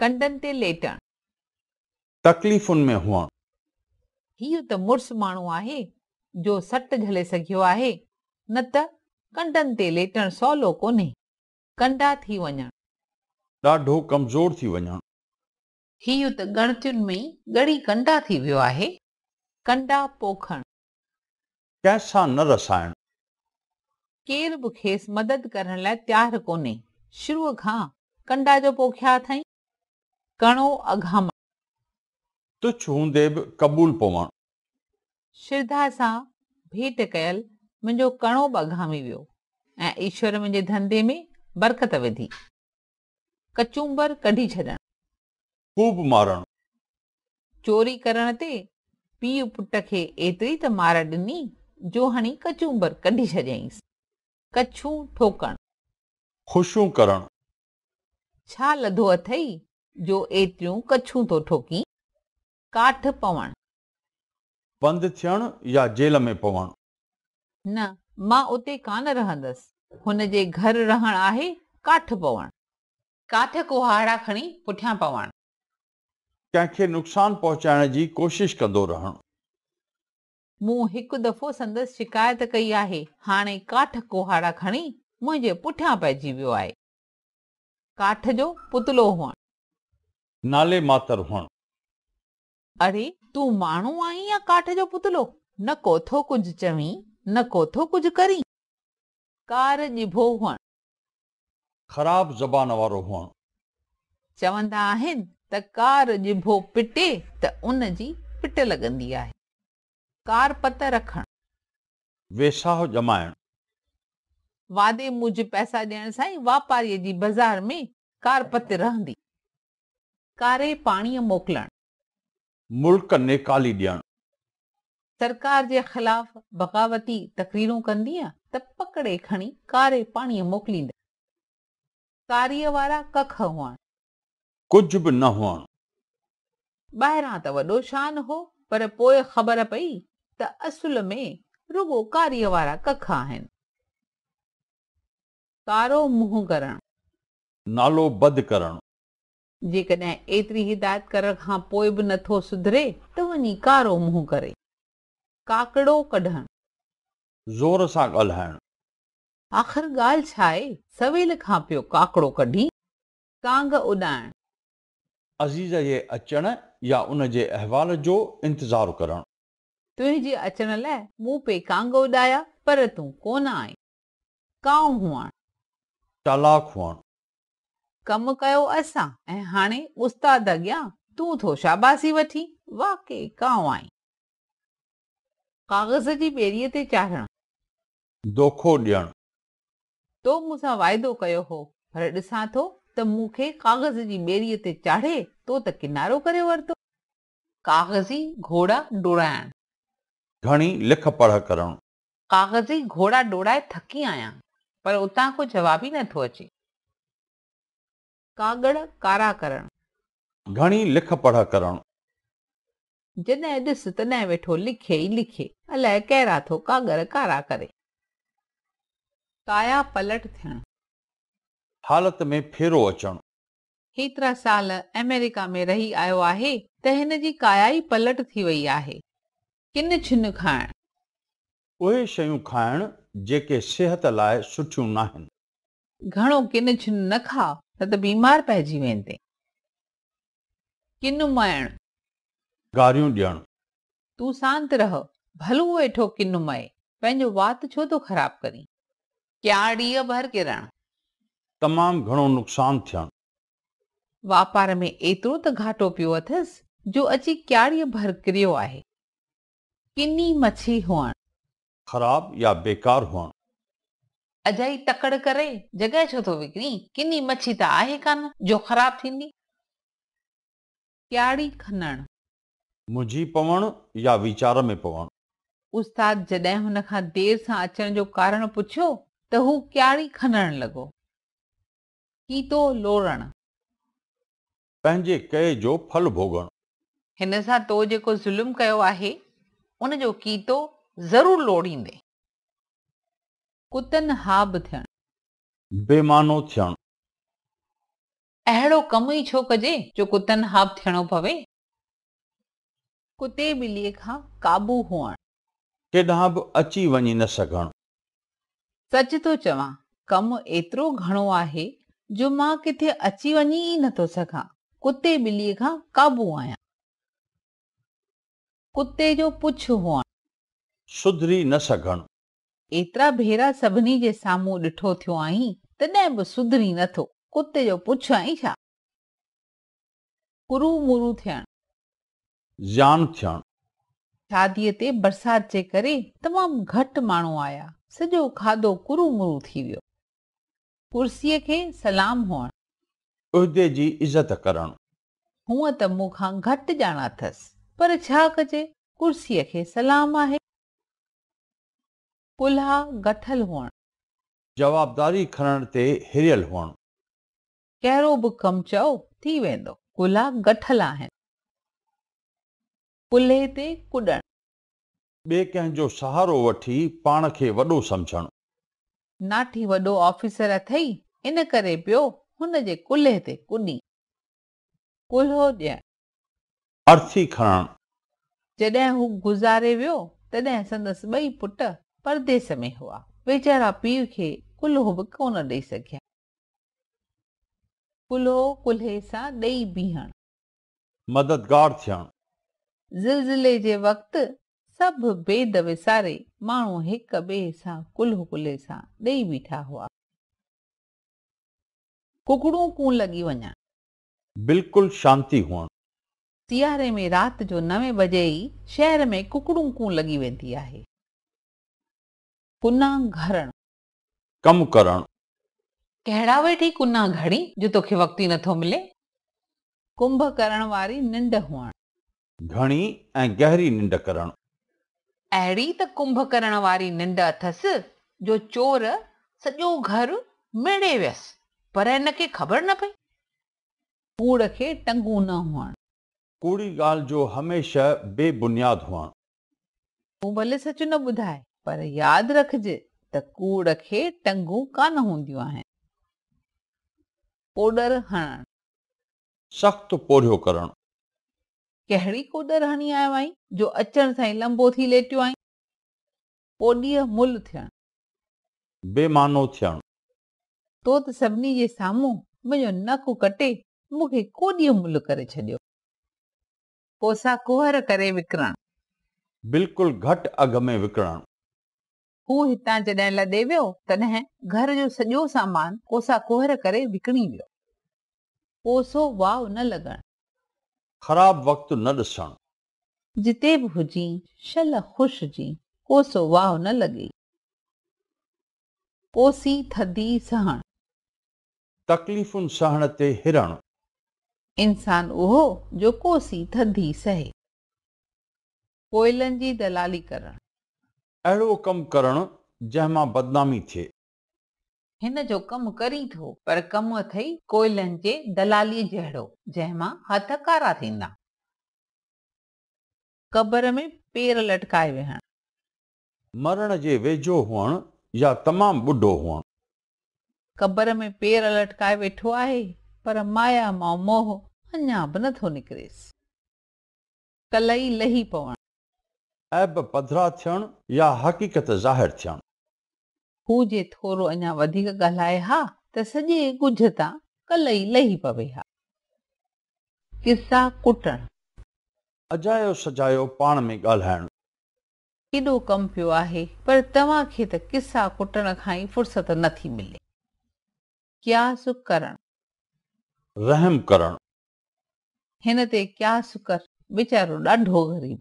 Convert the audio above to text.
ڪنڊن تي ليٽڻ. تڪليفن ۾ هئڻ. هيء ته مڙس ماڻهو آهي جو سٽ جهلي سگهيو آهي، نه ته ڪنڊن تي ليٽڻ سولو ڪونهي. ڪنڊا ٿي وڃڻ. ڏاڍو ڪمزور ٿي وڃڻ. هيء ته ڳڻتين ۾ ئي ڳڙي ڪنڊا ٿي ويو آهي. ڪنڊا پوکڻ. ڪنهن سان نه رسائڻ. ڪير به کيس مدد ڪرڻ لاء تيار ڪونهي. شروع کان ڪنڊا جو پوکيا اٿائين. ڪڻو اگهامڻ. تڇ هوندي به قبول پوڻ. شرڌا سان ڀيٽ ڪيل منهنجو ڪڻو به اگهامي ويو ۽ ايشور منهنجي ڌنڌي ۾ برڪت وڌي. ڪچونبر ڪڍي ڇڏڻ. خوب مارڻ. چوري ڪرڻ تي پيء پٽ کي ايتري ته مار ڏني جو هڻي ڪچونبر ڪڍي ڇڏيائينس. ڪڇون ٺوڪڻ. خوشيون ڪرڻ. ڇا لڌو اٿئي جو ايتريون ڪڇون ٿو ٺوڪين؟ ڪاٺ پوڻ. بند ٿيڻ يا جيل ۾ پوڻ. نه، مان اتي ڪانه رهندس. هن جي گهر رهڻ آهي ڪاٺ پوڻ. ڪاٺ ڪهاڙا کڻي پٺيان پوڻ. ڪنهن کي نقصان پهچائڻ جي ڪوشش ڪندو رهڻ. مون هڪ دفعو سندس شڪايت ڪئي آهي، هاڻي ڪاٺ ڪهاڙا کڻي منهنجي پٺيان پئجي ويو آهي. ڪاٺ جو پتلو هئڻ. نالي ماتر هئڻ. اڙي، تون ماڻهو آهين يا ڪاٺ جو پتلو؟ نه ڪو ٿو ڪجهه چوين، نه ڪو ٿو ڪجهه ڪرين. ڪار ڄڀو هئڻ. خراب زبان وارو هئڻ. چوندا آهن ته ڪار ڄڀو پٽي ته ان جي پٽ لڳندي آهي. ڪار پت رکڻ. ويساهه ڄمائڻ. وعدي موجب پئسا ڏيڻ سان ئي واپاريء جي بزار ۾ ڪار پت رهندي. ڪاري پاڻيء موڪلڻ. ملڪ نيڪالي ڏيڻ. سرڪار جي خلاف بغاوتي تقريرون ڪندينء ته پڪڙي کڻي ڪاري پاڻيء موڪليندس. ڪاريء وارا ڪک هئڻ. ڪجهه به نه هئڻ. ٻاهران ته وڏو شان هو، پر پوء خبر پئي ته اصل ۾ رڳو ڪاريء وارا ڪک آهن. ڪارو منهن ڪرڻ. نالو بد ڪرڻ. جيڪڏهن ايتري هدايت ڪرڻ کان پوء به نه ٿو سڌري ته وڃي ڪارو منهن ڪري. ڪاڪڙو ڪڍڻ. زور سان ڳالهائڻ. آخر ڳالهه ڇا آهي، سويل کان پيو ڪاڪڙو ڪڍين. ڪانگ اڏائڻ. عزيز جي اچڻ يا ان جي احوال جو انتظار ڪرڻ. تنهنجي اچڻ لاء مون پئي ڪانگ اڏايا، پر تون ڪونه آئين. ڪانء هئڻ. چالاڪ هئڻ. ڪم ڪيو اسان ۽ هاڻي استاد اڳيان تون ٿو شاباسي وٺين، واقعي ڪانء آهين. ڪاغذ جي ٻيڙيء تي چاڙهڻ. دوکو ڏيڻ. تو مون سان واعدو ڪيو هو، پر ڏسان ٿو ته مون کي ڪاغذ جي ٻيڙيء تي چاڙهي تو ته ڪنارو ڪري ورتو. ڪاغذي گهوڙا ڊوڙائڻ. گهڻي لک پڙهه ڪرڻ. ڪاغذي گهوڙا ڊوڙائي ٿڪي آهيان، پر اتان ڪو جواب ئي نٿو اچي. ڪاڳڙ ڪارا ڪرڻ. گهڻي لک پڙهه ڪرڻ. جڏهن ڏس تڏهن ويٺو لکي ئي لکي، الائي ڪهڙا ٿو ڪاڳر ڪارا ڪري. ڪايا پلٽ ٿيڻ. حالت ۾ ڦيرو اچڻ. هيترا سال آمريڪا ۾ رهي آيو آهي ته هن جي ڪايا ئي پلٽ ٿي وئي آهي. ڪن ڇن کائڻ. اهي شيون کائڻ جيڪي صحت لاء سٺيون ناهن. گهڻو ڪن ڇن نه کاء نه ته بيمار پئجي ويندين. ڪن مئڻ. گاريون ڏيڻ. تون سانت رهه، ڀلو ويٺو ڪن مئي، پنهنجو وات ڇو ٿو خراب ڪرين. ڪياڙيء ڀر ڪرڻ. تمام گهڻو نقصان ٿيڻ. واپار ۾ ايترو ته گهاٽو پيو اٿس جو اچي ڪياڙيء ڀر ڪريو آهي. ڪني مڇي هئڻ. خراب يا بيڪار هئڻ. اجائي تڪڙ ڪري جڳهه ڇو ٿو وڪڻين، ڪني مڇي ته آهي ڪانه جو خراب ٿيندي. ڪياڙي کنڻ. منجهي پوڻ يا ويچار ۾ پوڻ. استاد جڏهن هن کان دير سان اچڻ جو ڪارڻ پڇيو ته هو ڪياڙي کنڻ لڳو. ڪيتو لوڙڻ. پنهنجي ڪئي جو ڦل ڀوڳڻ. هن سان تو جيڪو ظلم ڪيو آهي، ان جو ڪيتو ضرور لوڙيندين. ڪتن هاب ٿيڻ. بي مانو ٿيڻ. اهڙو ڪم ئي ڇو ڪجي جو ڪتن هاب ٿيڻو پوي. ڪتي ٻليء کان قابو هئڻ. ڪيڏانهن به اچي وڃي نه سگهڻ. سچ ٿو چوان، ڪم ايترو گهڻو آهي جو مان ڪٿي اچي وڃي ئي نٿو سگهان. ڪتي ٻليء کان قابو آهيان. ڪتي جو پڇ هئڻ. سڌري نه سگهڻ. ايترا ڀيرا سڀني جي سامهون ڏٺو ٿيو آهين، تڏهن به سڌرين نٿو. ڪتي جو پڇ آهين ڇا؟ ڪرو مرو ٿيڻ. زيان ٿيڻ. شاديء تي برسات جي ڪري تمام گهٽ ماڻهو آيا. سڄو کاڌو ڪرو مرو ٿي ويو. ڪرسيء کي سلام هئڻ. عهدي جي عزت ڪرڻ. هونء ته مون کان گهٽ ڄاڻ اٿس، پر ڇا ڪجي، ڪرسيء کي سلام آهي. ڪلها گٺل هئڻ. جوابداري کڻڻ تي هريل هئڻ. ڪهڙو به ڪم چئو، ٿي ويندو. ڪلها گٺل آهن. ڪلهي تي ڪڏڻ. ٻئي ڪنهن جو سهارو وٺي پاڻ کي وڏو سمجهڻ. ناٺي وڏو آفيسر اٿئي، ان ڪري پيو هن جي ڪلهي تي ڪڏين. ڪلهو ڏيڻ. ارٿي کڻڻ. جڏهن هو گذاري ويو، تڏهن سندس ٻئي پٽ پرديس ۾ هئا. ويچارا پيء کي ڪلهو به ڪونه ڏئي سگهيا. ڪلهو ڪلهي سان ڏئي بيهڻ. مددگار ٿيڻ. زلزلي جي وقت سڀ ڀيد وساري ماڻهو هڪ ٻئي سان ڪلهو ڪلهي سان ڏئي بيٺا هئا. ڪڪڙون ڪون لڳي وڃڻ. بلڪل شانتي هئڻ. سياري ۾ رات جو نوين بجي ئي شهر ۾ ڪڪڙون ڪون لڳي ويندي آهي. ڪنا گهڙڻ. ڪم ڪرڻ. ڪهڙا ويٺي ڪنا گهڙين جو توکي وقت ئي نٿو ملي. ڪنڀ ڪرڻ واري ننڊ هئڻ. گهڻي ۽ گهري ننڊ ڪرڻ. اهڙي ته ڪنڀ ڪرڻ واري ننڊ اٿس جو چور سڄو گهر ميڙي ويس پر هن کي خبر نه پئي. ڪوڙ کي ٽنگون نه هئڻ. ڪوڙي ڳالهه جو هميشه بي بنياد هئڻ. تون ڀلي سچ نه ٻڌاء پر ياد رکج ته ڪوڙ کي ٽنگون ڪانه هونديون آهن. ڪوڏر هڻڻ. سخت پورهيو ڪرڻ. ڪهڙي ڪوڏر هڻي آيو آهين جو اچڻ سان ئي لنبو ٿي ليٽيو آهين. ڪوڏيء مل ٿيڻ. بي مانو ٿيڻ. تو ته سڀني جي سامهون منهنجو نڪ ڪٽي مون کي ڪوڏيء مل ڪري ڇڏيو. ڪوسا ڪوهر ڪري وڪڻڻ. بلڪل گهٽ اگهه ۾ وڪڻڻ. هو هتان جڏهن لڏي ويو، تڏهن گهر جو سڄو سامان ڪوسا ڪوهر ڪري وڪڻي ويو. ڪوسو واء نه لڳڻ. خراب وقت نه ڏسڻ. جتي به هجين، شل خوش هجين، ڪوسو واء نه لڳئي. ڪوسي ٿڌي سهڻ. تڪليفن سهڻ تي هرڻ. انسان اهو جو ڪوسي ٿڌي سهي. ڪوئلن جي دلالي ڪرڻ. اهڙو ڪم ڪرڻ جنهن مان بدنامي ٿئي. هن جو ڪم ڪرين ٿو، پر ڪم اٿئي ڪوئلن جي دلاليء جهڙو، جنهن مان هٿ ڪارا ٿيندا. قبر ۾ پير لٽڪائي ويهڻ. مرڻ جي ويجهو هئڻ يا تمام ٻڍو هئڻ. قبر ۾ پير لٽڪائي ويٺو آهي، پر مايا مان موهه اڃا به نٿو نڪريس. ڪلئي لهي پوڻ. عيب پڌرا ٿيڻ يا حقيقت ظاهر ٿيڻ. هو جي ٿورو اڃا وڌيڪ ڳالهائي ها ته سڄي ڳجهه تان ڪلئي لهي پوي ها. قصا ڪٽڻ. اجايو سجايو پاڻ ۾ ڳالهائڻ. ڪيڏو ڪم پيو آهي، پر توهان کي ته قصا ڪٽڻ کان ئي فرصت نه ٿي ملي. قياس ڪرڻ. رحم ڪرڻ. هن تي قياس ڪر، ويچارو ڏاڍو غريب.